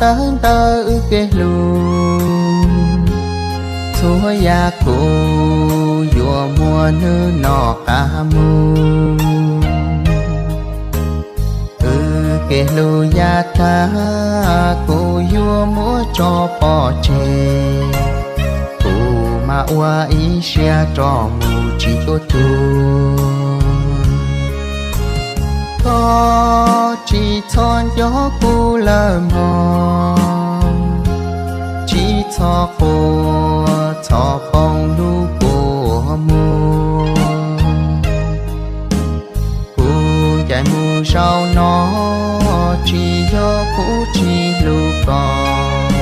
Tawv ntawm wb kev hlub, txhua yam kuv yuav muab nws noj qab mus. Wb kev hlub yav tag, kuv yuav muab tso pov tseg, kuv mam ua ib siab rov mus tsis tuaj tuag. Koj tsis txhob nco kuv lawm mog, tsis txhob quaj txhob poob lub kua muag. Kuv ncaim mus zaum no, tsis yog kuv tsis hlub koj,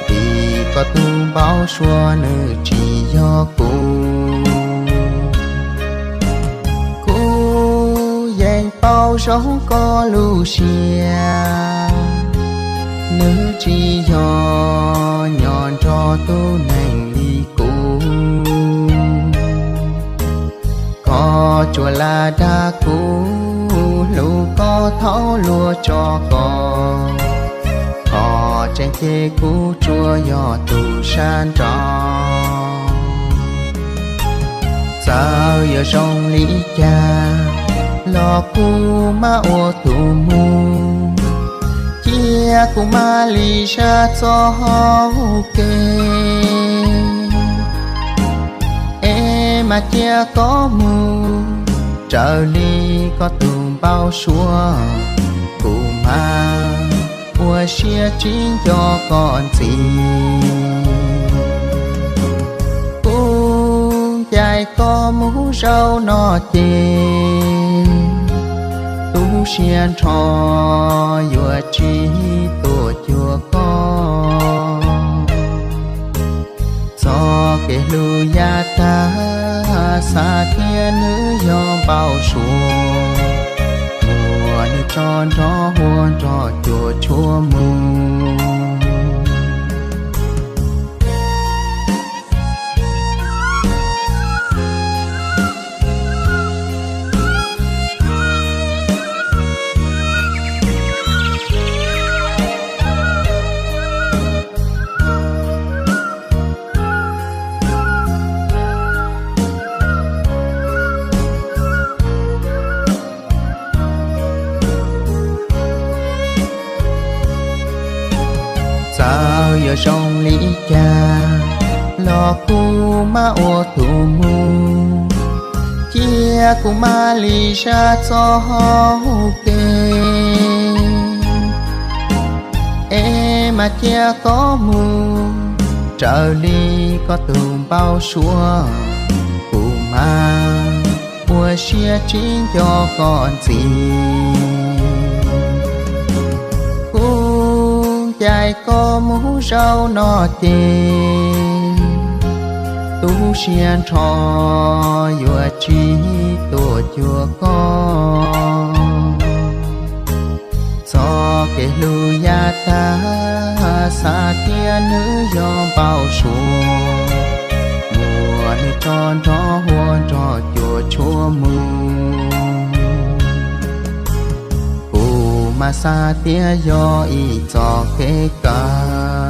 vim koj tus npau suav nws tsis yog kuv. Kuv yeej paub zoo koj lub siab, nws tsis yog nyob nrog tus neeg li kuv. Koj tsuas lam dag kuv hlub koj thaum luag tso koj, koj tseem ces kuv tsuas yog tus sab nraud. Txawm yuav zoo li cas los kuv mam ua tus mus, cia kuv mam li sab txoj hau kev. Es mam cia koj mus, raws li koj tus npau suav, kuv mam ua siab tsis nco koj ntxiv. Kuv ncaim koj mus zaum no ces, tu siab nrho yuav tsis tuaj cuag koj. Txoj kev hlub yav tag, xav tias nws yog npau suav, muab nws tso nrog huab nrog cua tshuab mus. Txawm yuav zoo li cas los kuv mam ua tus mus, cia kuv mam li sab txoj hau kev. Es mam cia koj mus, raws li koj tus npau suav, kuv mam ua siab tsis nco koj ntxiv. Kuv ncaim koj mus zaum no ces, tu siab nrho yuav tsis tuaj cuag koj. Txoj kev hlub yav tag, xav tias nws yog npau suav, muab nws tso nrog huab nrog cua tshuab mus. Kuv mas xav tias yog ib txoj kev kawg,